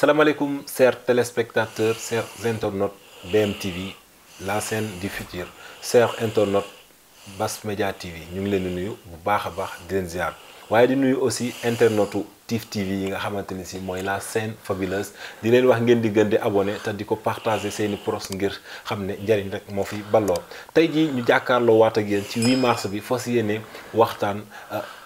Salaamaaleykum chers téléspectateurs, chers internautes BMTV, la chaîne du futur, chers internautes Bass Media TV ñu ngi leen di nuyu bu baax a baax di leen ziar waaye di nuyu aussi internautu TIV TV yi nga xamante ni si mooy la chaîne fabuleuse di leen wax ngeen di gën di abonné te di ko partager seeni pros ngir xam ne njariñ rek moo fi balloo tey jii ñu jàkkaarloo waat ak yéen ci 8 mars bi fas yéene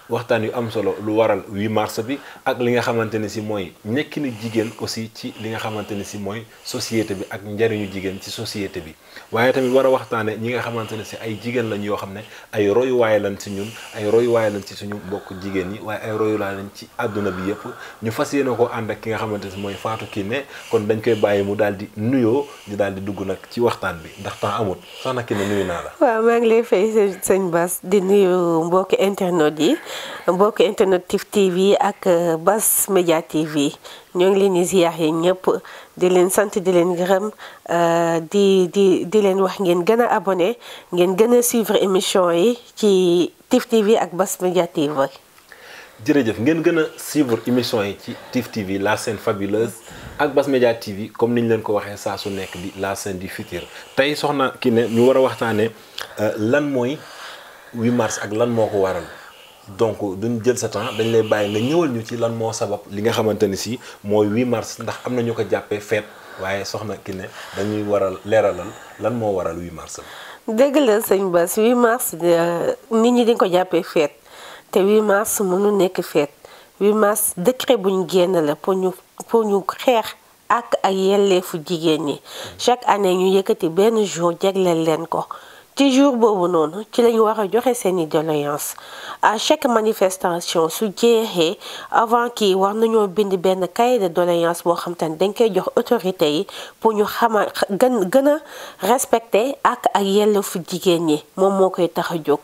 waxtaan yu am solo lu waral 8 mars bi ak li nga xamante ne si mooy nekkinu jigéen aussi ci li nga xamante ne si mooy société bi ak njariñu jigéen ci société bi waaye tamit war a waxtaane ñi nga xamante ne si ay jigéen lañ yoo xam ne ay royuwaay lañ ci ñun ay royuwaay lañ ci suñu mbokk jigéen ñi waaye ay royuwaay lañ ci àdduna bi yëpp ñu fas yéene ko ànd ak ki nga xamante ne si mooy Fatou Kiné kon dañ koy bàyyi mu daal di nuyoo ñu daal di dugg nag ci waxtaan bi ndax temps amut soxna Kiné nuyu naa la. waaw maa ngi lay fay sëñ Bass di nuyu mbokki internet yi mbokki internet TIV TV ak Bass Media TV ñoo ngi leen di ziar yi ñëpp di leen sant di leen gërëm di leen wax ngeen gën a abonné ngeen gën a suivre émission yi ci TIV TV ak Bass Media TV. jërëjëf ngeen gën a suivre émission yi ci TIV TV la chaîne fabuleuse ak Bass Media TV comme niñ leen ko waxee saa su nekk di la chaîne du futur tey soxna Kiné ñu war a waxtaanee lan mooy 8 mars ak lan moo ko waral. donc duñ jël sa temps dañ lay bàyyi nga ñëwal ñu ci lan moo sabab li nga xamante ni si mooy 8 mars ndax am na ñu ko jàppee feet waaye soxna Kiné dañuy waral leeralal lan moo waral 8 mars. dëgg la sëñ Bass 8 mars nit ñi dañ ko jàppee feet te 8 mars mënu nekk feet 8 mars décret bu ñu génn la pour ñu xeex ak yelleefu jigéen ñi chaque année ñu yëkkati benn jour jagleel leen ko. ci jour boobu noonu ci lañu war a joxe seeni doléance à chaque manifestation su jeexee avant kii war nañoo bind benn cahier de doléance boo xam te ne dañ koy jox autorité yi pour ñu gën a respecter ak yelleefu jigéen ñi moom moo koy tax a jóg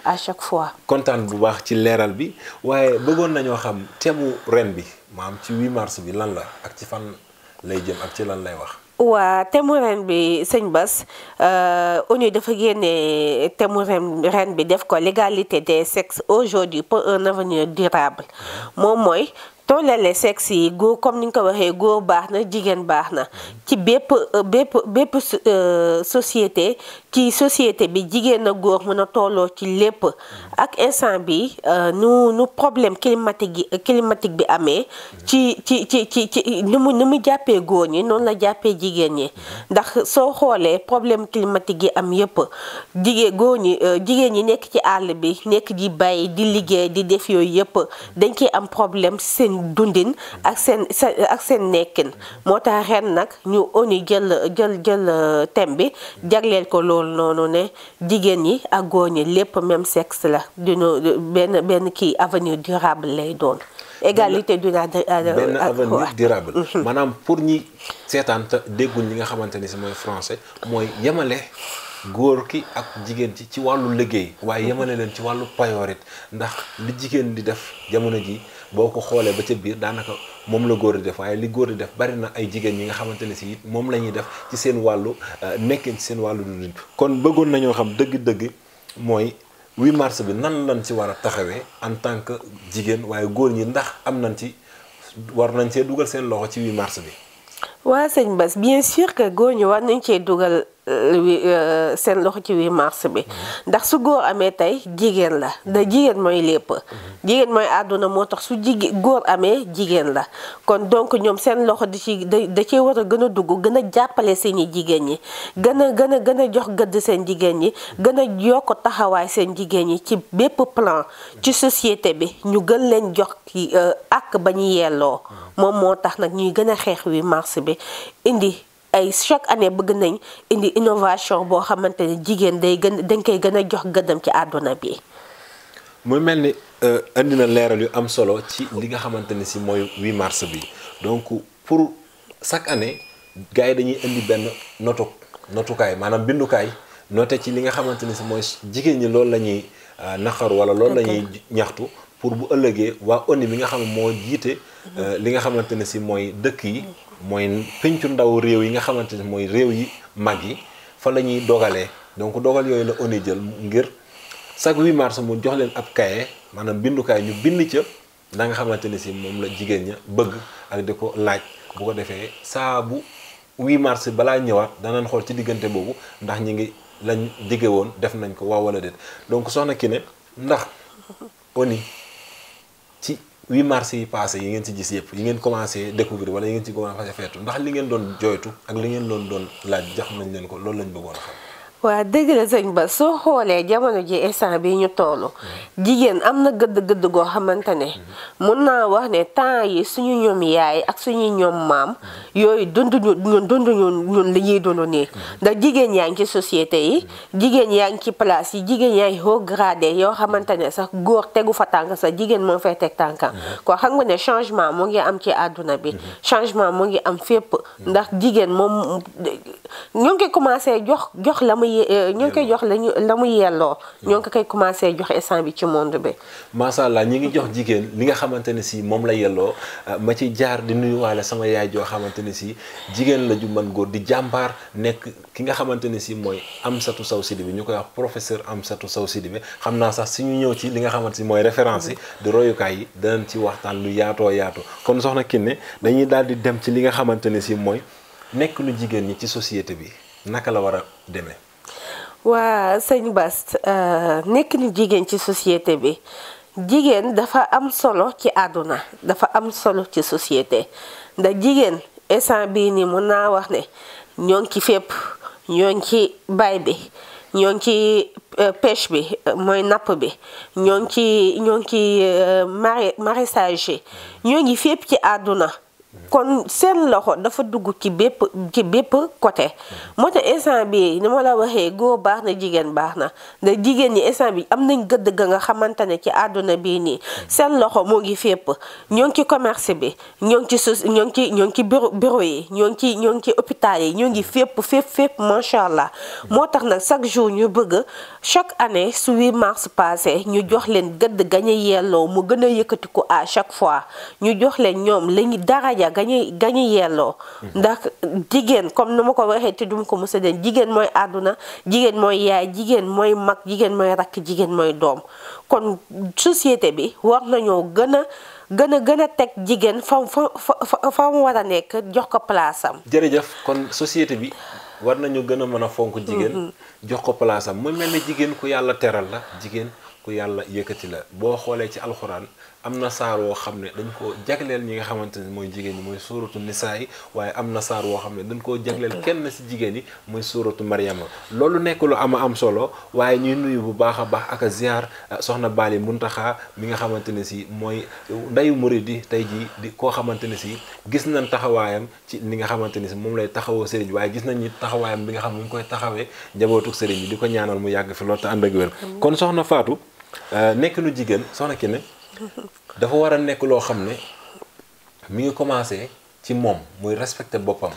à chaque fois. kontaan bu baax ci leeral bi waaye bëggoon nañoo xam thème ren bi maam ci 8 mars bi lan la ak ci fan lay jëm ak ci lan lay wax. waa thème ren bi sëñ Bass ONU dafa génne thème ren bi def ko l'égalité des sexes aujourd'hui pour un avenir durable moom mooy tollale sexe yi góor comme ni nga ko waxee góor baax na jigéen baax na ci bépp société ci société bi jigéen a góor mën a tolloo ci lépp ak instant bi nu problème climatique bi amee ci ni mu jàppee góor ñi noonu la jàppee jigéen ñi ndax soo xoolee problème climatique yi am yépp jigéen ñi nekk ci àll bi nekk di bay di liggéey di def yooyu yépp dañ ciy am problème seen dundin ak seen nekkin moo tax ren nag ñu ONU jël thème bi jagleel ko loolu noonu ne jigéen ñi ak góor ñi lépp même sexe la benn kii avenir durable lay doon égalité benn avenir durable maanaam pour ñi seetaan te dégguñ li nga xamante ni si mooy français mooy yemale góor ki ak jigéen ci wàllu liggéey waaye yemale leen ci wàllu payorit ndax li jigéen di def jamono ji boo ko xoolee ba ca biir daanaka moom la góor di def waaye li góor di def bari na ay jigéen ñi nga xamante ne si it moom la ñuy def ci seen wàllu nekkin ci seen wàllu dundin kon bëggoon nañoo xam dëgg-dëgg mooy 8 mars bi nan lañ ci war a taxawee en tant que jigéen waaye góor ñi ndax war nañ cee dugal seen loxo ci 8 mars bi. waa sëñ Bass bien sûr que góor ñi war nañ cee dugal seen loxo ci 8 mars bi ndax su góor amee tey jigéen la da jigéen mooy lépp jigéen mooy àdduna moo tax su góor amee jigéen la kon donc ñoom seen loxo da cee war a gën a dugg gën a jàppale seeni jigéen ñi gën a jox gëdd seen jigéen ñi gën a yokk taxawaay seen jigéen ñi ci bépp plan ci société bi ñu gën leen jox ak ba ñu yelloo moom moo tax nag ñuy gën a xeex 8 mars bi indi chaque année bëgg nañ indi innovation boo xamante ne jigéen dañ koy gën a jox gëddam ci àdduna bi. muy mel ni indi na leeral yu am solo ci li nga xamante ne si mooy 8 mars bi donc pour chaque année gars yi dañuy indi benn notukaay maanaam bindukaay noté ci li nga xamante ne si mooy jigéen ñi loolu la ñuy naqaru wala loolu la ñuy ñaxtu pour bu ëllëgee waa ONU bi nga xam moo jiite li nga xamante ne si mooy dëkk yi. mooy pencu ndaw réew yi nga xamante ne mooy réew yi mag yi fa la ñuy dogalee donc dogal yooyu la ONU jël ngir chaque 8 mars mu jox leen ab kaye maanaam bindukaay ñu bind ca la nga xamante ne si moom la jigéen ña bëgg ak di ko laaj bu ko defee saa bu 8 mars balaa ñëwaat danañ xool ci diggante boobu ndax ñi ngi lañ dige woon def nañ ko waaw wala déet donc soxna Kiné ndax ONU ci 8 mars yi passé yi ngeen ci gis yëpp yi ngeen commencé découvrir wala yi ngeen ci commencé feetu ndax li ngeen doon jooytu ak li ngeen doon laaj jox nañ leen ko loolu lañ bëggoon a xam. waa dëgg la sëñ Ba soo xoolee jamono ji instant bi ñu toll jigéen am na gëdd goo xamante ne mun naa wax ne temps yi suñu ñoom yaay ak suñu ñoom maam yooyu dunduñu ñun li ñuy dund nii ndax jigéen yaa ngi ci société yi jigéen yaa ngi ci place yi jigéen yaa ngi haut gradé yoo xamante ne sax góor tegu fa tànk sax jigéen moo fay teg tànkam ko xam nga ne changement mu ngi am ci àdduna bi changement mu ngi am fépp ndax jigéen moom ñu ngi commencé jox la muy ñu ngi koy jox la mu yelloo ñoo ngi koy commencé jox instant bi ci monde bi macha allah ñi ngi jox jigéen li nga xamante ne si moom la yelloo ma ci jaar di nuyuwaale sama yaay joo xamante ne si jigéen la ju mën góor di jàmbaar nekk ki nga xamante ne si mooy Amsatou Sow Sidibé ñu koy wax professeur Amsatou Sow Sidibé xam naa sax suñu ñëw ci li nga xamante si mooy référence yi di royukaay yi danañ ci waxtaan lu yaatoo kon soxna Kiné dañuy daal di dem ci li nga xamante ne si mooy nekk lu jigéen ñi ci société bi naka la war a demee. waa sëñ Bass nekk ni jigéen ci société bi jigéen dafa am solo ci àdduna dafa am solo ci société ndax jigéen instant bii nii mun naa wax ne ñoo ngi ci fépp ñoo ngi ci bay bi ñoo ngi ci pêche bi mooy napp bi ñoo ngi ci maraîchage yi ñoo ngi fépp ci àdduna kon seen loxo dafa dugg ci bépp côté moo tax instant bi ni ma la waxee góor baax na jigéen baax na ndax jigéen ñi instant bi am nañ gëdd ga nga xamante ne ci àdduna bii nii seen loxo moo ngi fépp ñoo ngi ci commerce bi ñoo ngi ci bureau yi ñoo ngi ci hôpital yi ñoo ngi fépp macha allah moo tax nag chaque jour ñu bëgg chaque année su 8 mars passé ñu jox leen gëdd gañu yelloo mu gën a yëkkati ko à chaque fois ñu jox leen ñoom lañu daraja gañu yelloo ndax jigéen comme nu ma ko waxee te duma ko mos a den jigéen mooy àdduna jigéen mooy yaay jigéen mooy mag jigéen mooy rakk jigéen mooy doom kon société bi war nañoo gën a teg jigéen fa mu war a nekk jox ko place am. jërëjëf kon société bi war nañu gën a mën a fonk jigéen jox ko place am mu mel ne jigéen ku yàlla teral la jigéen ku yàlla yëkkati la boo xoolee ci alxuraan am na saar woo xam ne dañ koo jagleel ñi nga xamante ne mooy jigéen ñi mooy suuratu nisaa yi waaye am na saar woo xam ne dañ koo jagleel kenn si jigéen yi mooy suuratu Maryama loolu nekk lu am solo waaye ñuy nuyu bu baax a baax ak a ziar soxna Bali Muntaxa mi nga xamante ne si mooy ndayu murid yi tey jii di koo xamante ne si gis nañ taxawaayam ci li nga xamante ne si moom lay taxawoo sëriñ bi waaye gis nañ ni taxawaayam bi nga xam ne mu ngi koy taxawee njabootuk sëriñ bi di ko ñaanal mu yàgg fi loolu te ànd ak wér kon soxna Fatou nekk nu jigéen soxna Kiné dafa war a nekk loo xam ne mi ngi commencé ci moom muy respecté boppam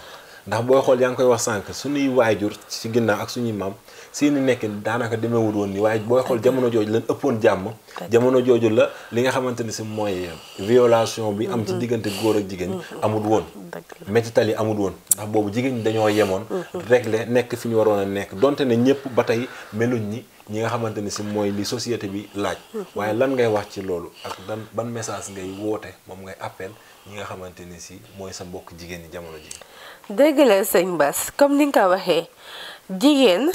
ndax booy xool yaa ngi koy wax sànq suñuy waajur ci ginnaaw ak suñuy maam seeni nekk daanaka demeewul woon ni waaye booy xool jamono jooju lañ ëppoon jàmm jamono jooju la li nga xamante ne si mooy violation bi am ci diggante góor ak jigéen amul woon métital yi amul woon ndax boobu jigéen ñi dañoo yemoon réglé nekk fi ñu waroon a nekk donte ne ñëpp ba tey meluñ ñi nga xamante ne si mooy li société bi laaj waaye lan ngay wax ci loolu ak ban message ngay woote moom ngay appel ñi nga xamante ne si mooy sa mbokk jigéen ñi jamono ji. dëgg la sëñ Bass comme ni nga ko waxee jigéen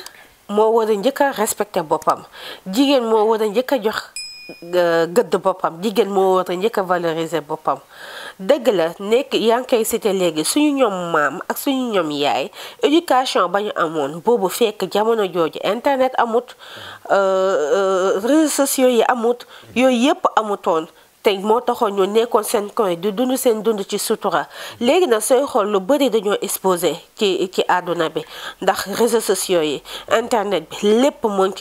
moo war a njëkk a respecté boppam jigéen moo war a njëkk a jox gëdd boppam jigéen moo war a njëkk a valoriser boppam dëgg la nekk yaa ngi koy cité léegi suñu ñoom maam ak suñu ñoom yaay éducation ba ñu amoon boobu fekk jamono jooju internet amut réseaux sociaux yi amut yooyu yëpp amutoon tey moo taxoon ñu nekkoon seen coin di dund seen dund ci sutura léegi nag sooy xool lu bëri dañoo exposé ci àdduna bi ndax réseaux sociaux yi internet bi lépp moo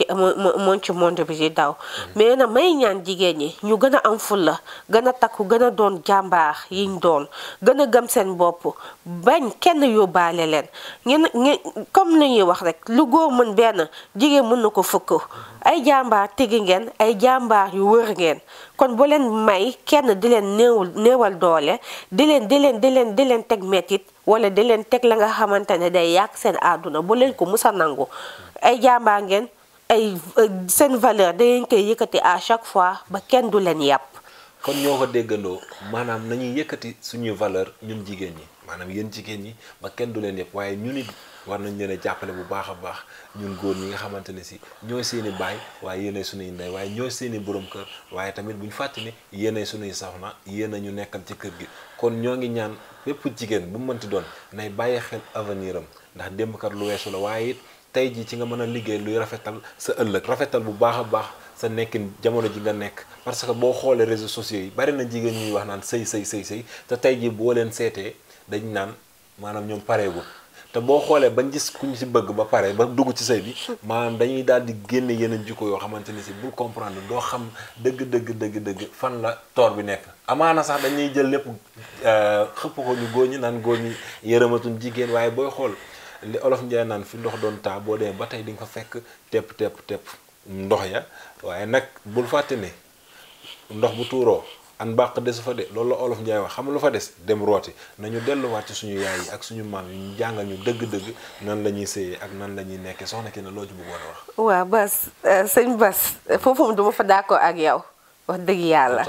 ci monde bi di daw mais nag may ñaan jigéen ñi ñu gën a am fulla gën a takku gën a doon jàmbaar yiñ doon gën a gëm seen bopp bañ kenn yóbbaale leen ngeen comme li ñuy wax rek lu góor mën benn jigéen mën na ko fukk ay jàmbaar tigi ngeen ay jàmbaar yu wër ngeen kon bu leen may kenn di leen néewal doole di leen teg mettit wala di leen teg la nga xamante ne day yàq seen àdduna bu leen ko musa nangu ay jàmbaar ngeen ay seen valeur da ngeen koy yëkkati à chaque fois ba kenn du leen yàpp. kon ñoo ko déggandoo maanaam nañuy yëkkati suñuy valeur ñun jigéen ñi maanaam yéen jigéen ñi ba kenn du leen yëpp waaye ñu nit war nañ leen a jàppale bu baax a baax ñun góor ñi nga xamante ne si ñooy seen i baay waaye yéenay suñuy ndey waaye ñooy seen i borom kër waaye tamit bu ñu fàtte ne yéenay suñuy soxna yéen a ñu nekkal ci kër gi kon ñoo ngi ñaan bépp jigéen bu mu mënti doon nay bàyyi xel avenir am ndax démb kat lu weesu la waaye it tey jii ci nga mën a liggéey luy rafetal sa ëllëg rafetal bu baax a baax sa nekkin jamono ji nga nekk parce que boo xoolee réseaux sociaux yi bari na jigéen ñuy wax naan sëy te tey jii boo leen seetee dañ naan maanaam ñoom pareegul te boo xoolee bañ gis kuñ ci bëgg ba pare ba dugg ci sëy bi maanaam dañuy daal di génne yeneen jikko yoo xamante ni si bul comprendre doo xam dëgg fan la toor bi nekk amaana sax dañuy jël lépp xëpp ko ñu góor ñi naan góor ñi yërëmatuñ jigéen waaye booy xool li olof Njaay naan fi ndox doon taa boo demee ba tey di nga fa fekk tepp ndox ya waaye nag bul fàtte ne ndox bu tuuroo an bàq desu fa de loolu la olof Njaay wax xam lu fa des dem rooti nañu delluwaat ci suñu yaay yi ak suñu maam yi ñu jàngal ñu dëgg-dëgg nan la ñuy sëyee ak nan la ñuy nekkee soxna ki ne loo ci bëggoon a wax. waaw Bass sëñ Bass foofu moom duma fa d'accord ak yow wax dëgg yàlla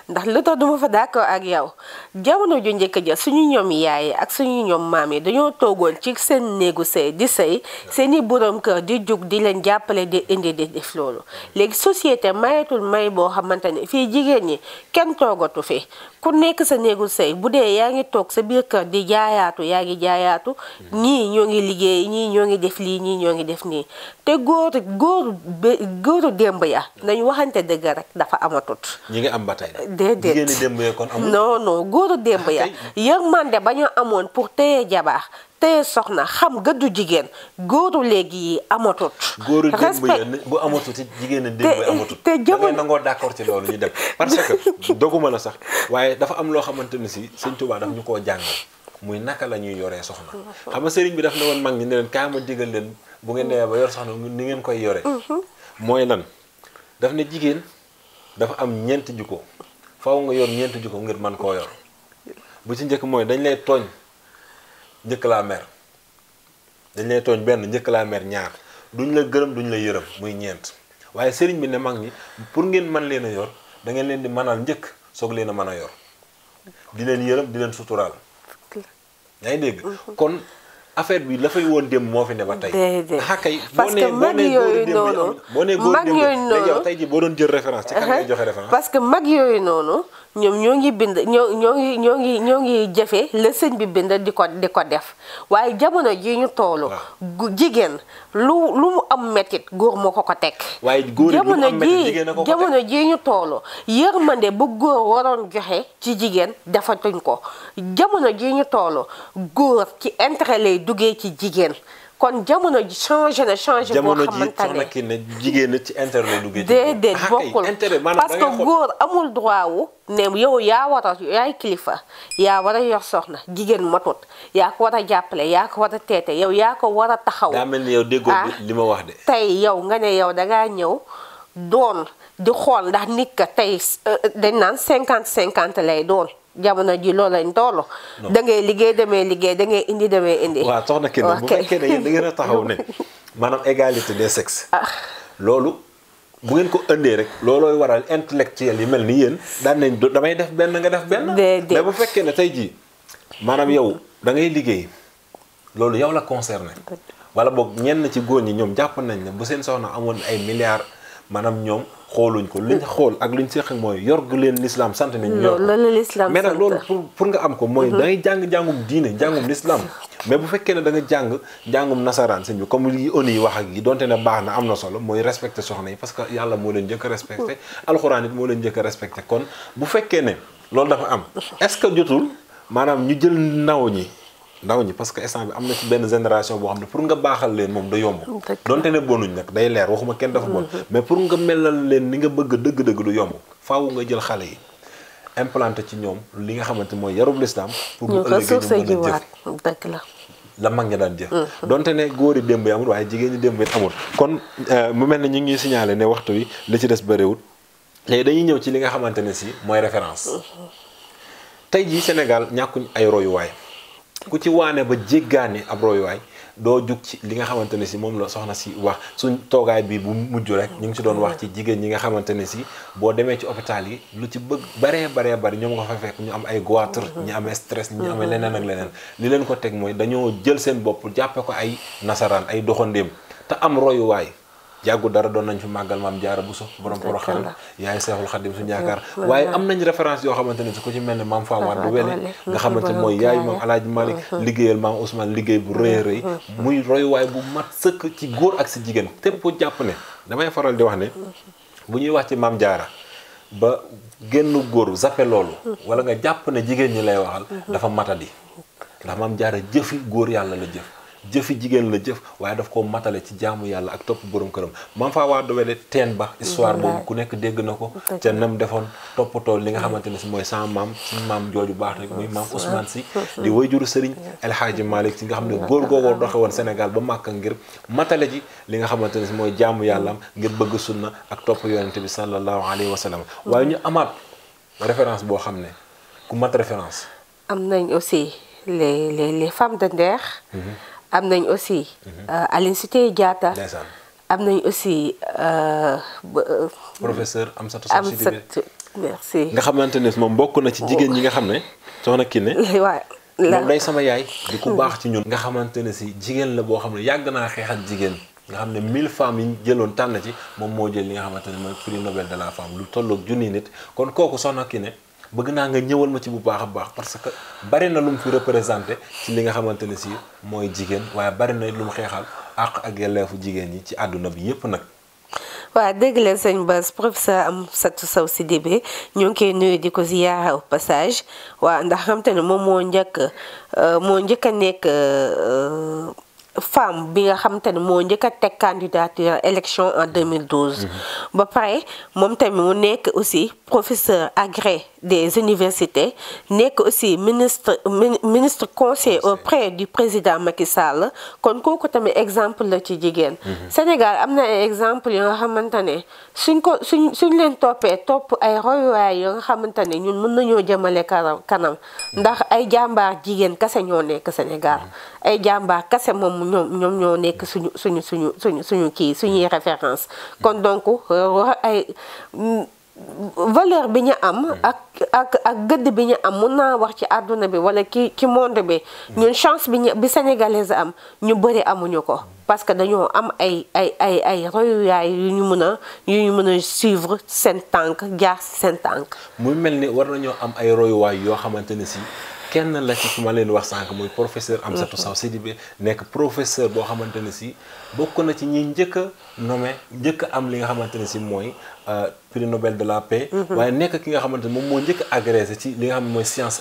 ndax lu tax duma fa d'accord ak yow jamono ju njëkk ja suñu ñoom yaay ak suñu ñoom maam yi dañoo toogoon ci seen néegu sëy di sëy seeni borom kër di jug di leen jàppale di indi di def loolu léegi société mayetul may boo xamante ne fii jigéen ñi kenn toogatu fi ku nekk sa néegu sëy bu dee yaa ngi toog sa biir kër di jaayaatu yaa ngi jaayaatu ñii ñoo ngi liggéey ñii ñoo ngi def lii ñii ñoo ngi def nii te góoru démb ya nañu waxante dëgg rek dafa amatut. ñi ngi am ba tey déedéet jigéen ñi démb ya kon amul. non góoru démb ya yërmande ba ñu amoon pour téye jabar téye soxna xam gëddu jigéen góoru léegi yi amatut. góoru démb ya bu amatut it jigéen ñi démb ya amatut. te jamono nangoo d'accord ci loolu ñu dem parce que doguma la sax waaye dafa am loo xamante ne si Sëñ Tuubaa daf ñu koo jàngal muy naka la ñuy yoree soxna xam nga sëriñ bi daf ne woon mag ñi ne leen kaa ma digal leen bu ngeen demee ba yor soxna ni ngeen koy yore mooy lan daf ne jigéen dafa am ñeenti jikko faaw nga yor ñeenti jikko ngir mën koo yor bu ci njëkk mooy dañ lay tooñ njëkk laa mer dañ lay tooñ benn njëkk laa mer ñaar duñ la gërëm duñ la yërëm muy ñeent waaye sëriñ bi ne mag ñi pour ngeen mën leen a yor da ngeen leen di mënal njëkk soog leen a mën a yor di leen yërëm di leen suturaal yaa ngi dégg kon affaire bi la fay woon démb moo fi ne ba tey. kay parce que mag yooyu noonu boo nee góor démb léegi yow tey jii boo doon jël référence ci kan ngay joxe référence. parce que mag yooyu noonu ñoom ñoo ngi bind ñoo ngi jëfe la sëñ bi bind di ko def waaye jamono ji ñu toolu jigéen lu mu am mettit góor moo ko teg. waaye góor lu mu am mettit jigéen a ko teg jamono ji ñu toolu yërmande bu góor waroon joxe ci jigéen defatuñ ko jamono ji ñu toolu góor ci intérêt lay duggee ci jigéen kon jamono ji changé boo xamante ne ki ne jigéen ci intérêt lay duggee. déedéet bokkul parce que góor amul droit wu ne yow yaay kilifa yaa war a yor soxna jigéen matut yaa ko war a jàppale yaa ko war a teete yow yaa ko war a taxaw. daa mel ni yow déggoo li ma wax de. tey yow nga ne yow dangaa ñëw doon di xool ndax nit ka tey dañ naan 50-50 lay doon. jamono ji loolu lañ toll. da ngay liggéey demee liggéey da ngay indi demee indi. waaw soxna Kine bu fekkee ne yéen da ngeen a taxaw ne maanaam égalité des sexes. loolu bu ngeen ko ëndee rek loolooy waral intellectuel yi mel ni yéen daan nañ damay def benn nga def benn. mais bu fekkee ne tey jii maanaam yow da ngay liggéey loolu yow la concerné wala boog ñenn ci góor ñi ñoom jàpp nañ ne bu seen soxna amoon ay milliards maanaam ñoom. xooluñ ko liñ xool ak liñ seq mooy yor gu leen l'islam sant nañ yor mais nag loolu pour nga am ko mooy da ngay jàngum diine jàngum l'islam mais bu fekkee ne da nga jàngum nasaraan sëñ bi comme li ONU yi wax ak yi donte ne baax na am na solo mooy respecté soxna yi parce que yàlla moo leen njëkk a respecté alxuraan it moo leen njëkk a respecté kon bu fekkee ne loolu dafa am est-ce que jotul maanaam ñu jël ndaw ñi parce que instant bi am na ci benn génération boo xam ne pour nga baaxal leen moom da yomb donte ne bonuñ nag day leer waxuma kenn dafa bon mais pour nga melal leen ni nga bëgg dëgg-dëgg du yomb faaw nga jël xale yi implanté ci ñoom li nga xamante mooy yarub l'islam pour bu ëllëgee ñu mën a jëf la mag ña daan jëf donte ne góor yi démb yi amul waaye jigéen ñi démb yi amul kon mu mel ne ñu ngi signalé ne waxtu wi li ci des bëriwul léegi dañuy ñëw ci li nga xamante ne si mooy référence tey jii Sénégal ñàkkuñ ay royuwaay ku ci waane ba jéggaane ab royuwaay doo jug ci li nga xamante ne si moom la soxna si wax suñ toogaay bi bu mujj rek ñu ngi si doon wax ci jigéen ñi nga xamante ne si boo demee ci hôpital yi lu ci bëgg bari ñoom nga fa fekk ñu am ay goitre ñu amee stress ñu amee leneen ak leneen li leen ko teg mooy dañoo jël seen bopp jàppe ko ay nasaraan ay doxandéem te am royuwaay jàggu dara doon nañ fi màggal maam Jaara Buso borom Porokhane yaay Seexul Xadim suñu yaakaar waaye am nañ référence yoo xamante ne si ko ci mel ne maam Fawade Wele nga xamante ne mooy yaayu maam Alaaji Malick liggéeyal maam Ousmane liggéey bu rëy a rëy muy royuwaay bu mat sëkk ci góor ak si jigéen tépp jàpp ne damay faral di wax ne bu ñuy wax ci maam Jaara ba génn góor zappe loolu wala nga jàpp ne jigéen ñi lay waxal dafa matadi ndax maam Jaara jëfi góor yàlla la jëfi jigéen la jëf waaye daf ko matale ci jaamu yàlla ak topp borom këram maam Fawade Wele teen ba histoire boobu ku nekk dégg na ko ca nam defoon toppatoo li nga xamante ne si mooy sama maam suñu maam jooju baax rek muy maam Ousmane si di wayjuru Sëriñ El Hadji Malick si nga xam ne góor googoo doxe woon Sénégal ba Màkka ngir matale ji li nga xamante ne si mooy jaamu yàllaam ngir bëgg sunna ak topp yonente bi sallallahu alayhi wa sallam waaye ñu amaat référence boo xam ne ku mat référence am nañ aussi les femmes de Nder am nañ aussi Aline Sitoé Diatta am nañ aussi professeur Amsatou Sow Sidibé merci nga xamante ne moom bokk na ci jigéen ñi nga xam ne soxna Kiné moom day sama yaay di ku baax ci ñun nga xamante ne si jigéen la boo xam ne yàgg naa xeexal jigéen nga xam ne 1000 femmes yi ñu jëloon tànn ci moom moo jël li nga xamante ne mooy prix Nobel de la femme lu tolloog junni nit kon kooku soxna Kiné bëgg naa nga ñëwal ma ci bu baax a baax parce que bari na lu mu fi représenté ci li nga xamante ne si mooy jigéen waaye bari na lu mu xeexal àq ak yelleefu jigéen ñi ci àdduna bi yépp nag. waaw dégg leen sëñ Bass professeur Amsatou Sow Sidibé ñu ngi koy nuyu di ko ziyaara au passage waaw ndax xam te ne moom moo njëkk a nekk femme bi nga xamante ne moo njëkk a teg candidature élection en 2012. ba pare moom tamit mu nekk aussi professeur agrégé des universités nekk aussi ministre conseiller auprès du président Macky Sall kon kooku tamit exemple la ci jigéen. Sénégal am na ay exemple yoo nga xamante ne suñ leen toppee topp ay royuwaay yoo nga xamante ne ñun mën nañoo jëmale kanam ndax ay jàmbaar jigéen kese ñoo nekk Sénégal ay jàmbaar kese moom ñoom ñoo nekk suñuy référence kon donc ay valeur bi ñu am ak gëdd bi ñu am mun naa wax ci àdduna bi wala ci monde bi ñun chance bi sénégalaise am ñu bëri amuñu ko parce que dañoo am ay royuwaay yu ñu mën a suivre seen tànk jaar seen tànk. muy mel ni war nañoo am ay royuwaay yoo xamante ne si kenn la ci ma leen wax sànq muy professeur Amsatou Sow Sidibé nekk professeur boo xamante ne si bokk na ci ñi njëkk a nommé njëkk a am li nga xamante ne si mooy prix Nobel de la paix. waaye nekk ki nga xamante ne moom moo njëkk a agrégé ci li nga xam ne mooy science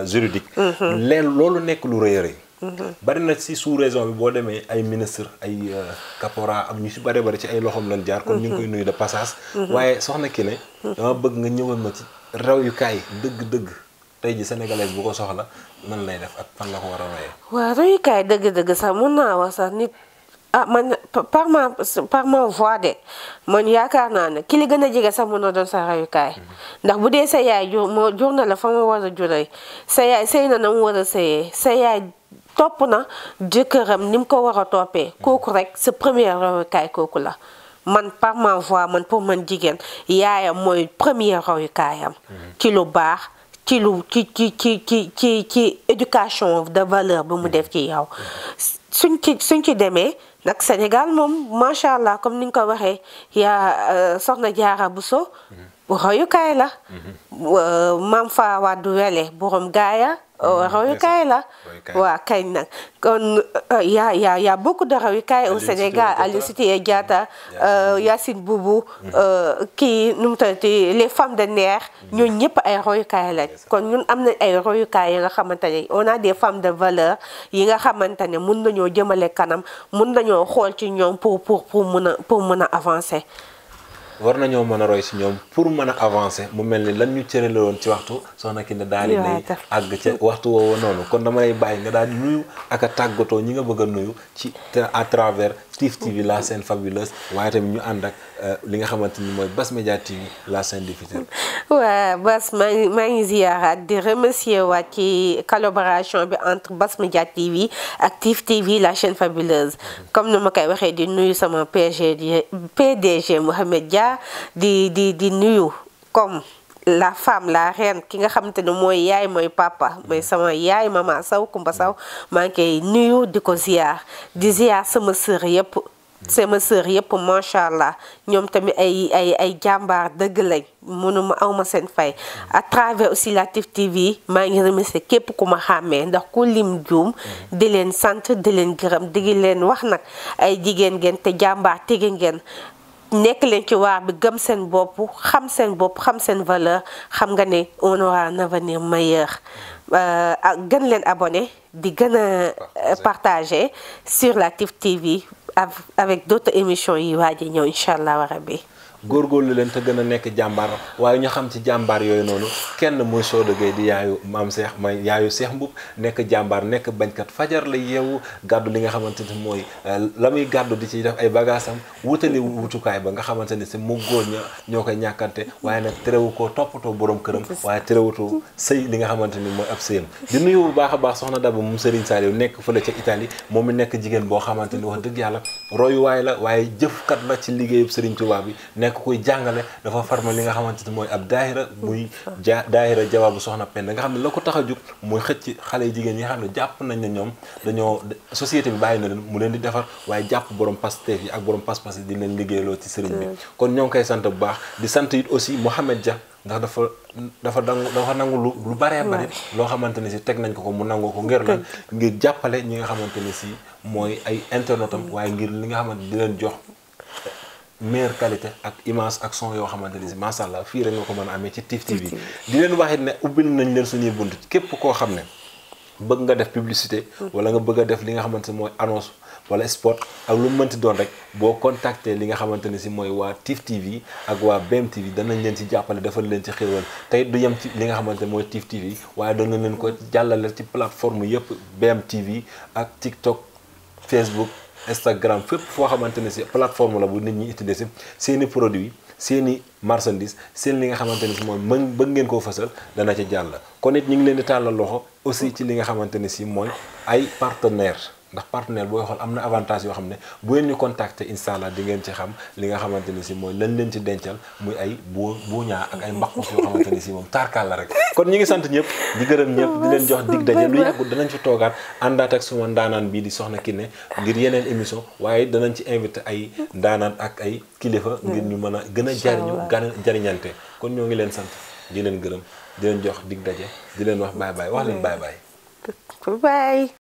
juridique. loolu nekk lu rëy a rëy. bari na si sous région bi boo demee ay ministre ay caporal am ñu si bari ci ay loxoom lañ jaar kon ñu ngi koy nuyu de passage. waaye soxna Kiné dama bëgg nga ñëwal ma ci royukaay dëgg-dëgg. tey ji sénégalaise bu ko soxla nan lay def ak fan la ko war a royee. waaw royukaay dëgg-dëgg sax mun naa wax sax nit man par ma voix de man yaakaar naa ne ki li gën a jege sax mun na doon sa royukaay ndax bu dee sa yaay jur na la fa mu war a juree sa yaay sëy na mu war a sëyee sa yaay topp na jëkkëram ni mu ko war a toppee kooku rek sa première royukaay kooku la. man par ma voix man pour man jigéen yaayam mooy première royukaayam ci lu baax. ci éducation de valeur bi mu def ci yow suñ ci demee nag Sénégal moom macha allah comme ni nga ko waxee yaa soxna Jaara Buso royukaay la maam Fawade Wele borom gaaya royukaay la waa kañ nag kon y'a beaucoup de royukaay au Sénégal Aline Sitoé Diatta Yacine Boubou kii nu mu tuddati les femmes de Nder ñooñu ñëpp ay royukaay lañ kon ñun am na ay royukaay yi nga xamante ne on a des femmes de valeur yi nga xamante ne mun nañoo jëmale kanam mun nañoo xool ci ñoom pour mën a avancer. war nañoo mën a roy si ñoom pour mën a avancer mu mel ni lan ñu cërale woon ci waxtu soxna Kiné daal di lay àgg ca waxtu woowu noonu kon dama lay bàyyi nga daal di nuyu ak a tàggatoo ñi nga bëgg a nuyu ci à travers TIV TV la scène fabuleuse waaye tamit ñu ànd ak li nga xamante ni mooy Bass Media TV la chaîne du futur. waaw Bass maa ngi ziyaaraat di remercier waat ci collaboration bi entre Bass Media TV ak TIV TV la chaîne fabuleuse comme ni ma koy waxee di nuyu sama PDG Mouhamed Dia di nuyu comme la femme la reine ki nga xamante ne mooy yaay mooy papa mooy sama yaay mama Sow Kumba Sow maa ngi koy nuyu di ko ziyaar di ziyaar sama sœur yëpp macha allah ñoom tamit ay jàmbaar dëgg lañ mënuma awma seen fay à travers aussi la TIV TV maa ngi remercier képp ku ma xàmmee ndax ku lim juum di leen sant di leen gërëm di leen wax nag ay jigéen ngeen te jàmbaar tege ngeen nekk leen ci waar bi gëm seen bopp xam seen valeur xam nga ne on aura un avenir meilleur gën leen abonné di gën a partager sur la TIV TV avec d'autres émissions yi waaj a ñëw incha allah rabbi góorgóorlu leen te gën a nekk jàmbaar waaye ñu xam ci jàmbaar yooyu noonu kenn muy Soda Gueye di yaayu maam Cheikh may yaayu Cheikh Mboup nekk jàmbaar nekk bañkat fajar la yeewu gàddu li nga xamante ni mooy la muy gàddu di ci def ay bagaasam wutali wutukaay ba nga xamante ni si mu góor ñoo koy ñàkkante waaye nag terewu ko toppatoo borom këram waaye terewutu sëy li nga xamante ni mooy ab sëyam di nuyu bu baax a baax soxna Daba moom Serigne Saliou nekk fële ca Italie moom mi nekk jigéen boo xamante ni wax dëgg yàlla royuwaay la waaye jëfkat la ci liggéeyub Serigne Touba bi nekk koy jàngale dafa farma li nga xamante ni mooy ab daahira muy daahira jawaabu soxna Penda nga xam ne la ko tax a jug muy xëcc xale yi jigéen yi nga xam ne jàpp nañ ne ñoom dañoo société bi bàyyi na leen mu leen di defar waaye jàpp borom Pastef yi ak borom pas-pas yi di leen liggéeyloo ci sëriñ bi kon ñoo ngi koy sant bu baax di sant it aussi Mouhamed Dia ndax dafa nangu lu baree bari loo xamante ni si teg nañ ko mu nangoo ko ngir jàppale ñi nga xamante ni si mooy ay internetam waaye ngir li nga xamante di leen jox meilleure qualité ak image ak son yoo xamante ni si macha allah fii rek nga ko mën a amee ci TIV TV di leen waxit ne ubbil nañ leen suñuy bunt képp koo xam ne bëgg nga def publicité wala nga bëgg a def li nga xamante ni mooy annonce wala sport ak lu mënti doon rek boo contacter li nga xamante ni si mooy waa TIV TV ak waa BM TV danañ leen ci jàppale defal leen ci xéewal tey du yem ci li nga xamante ni mooy TIV TV waaye danañ leen ko jàllale ci plateforme yëpp BM TV ak TikTok Facebook Instagram fépp foo xamante ne si plateforme la bu nit ñi utiliser seeni produits seeni marchandise seen li nga xamante ne si mooy bëgg ngeen koo fësal dana ci jàll kon it ñu ngi leen di tàllal loxo aussi ci li nga xamante ne si mooy ay partenaires ndax partenaire booy xool am na avantage yoo xam ne bu ngeen ñu contacter incha allah di ngeen ci xam li nga xamante ne si mooy lan leen ci dencal muy ay buuñaa ak ay mbaqus yoo xamante ne si moom tarkaal la rek kon ñu ngi sant ñëpp di gërëm ñëpp di leen jox dig daje lu yàggul danañ fi toogaat àndaat ak suma ndaanaan bii di Soxna Kiné ngir yeneen émission waaye danañ ci invité ay ndaanaan ak ay kilifa ngir ñu mën a gën a jariñante kon ñoo ngi leen sant di leen gërëm di leen jox dig daje di leen wax bye bye wax leen bye bye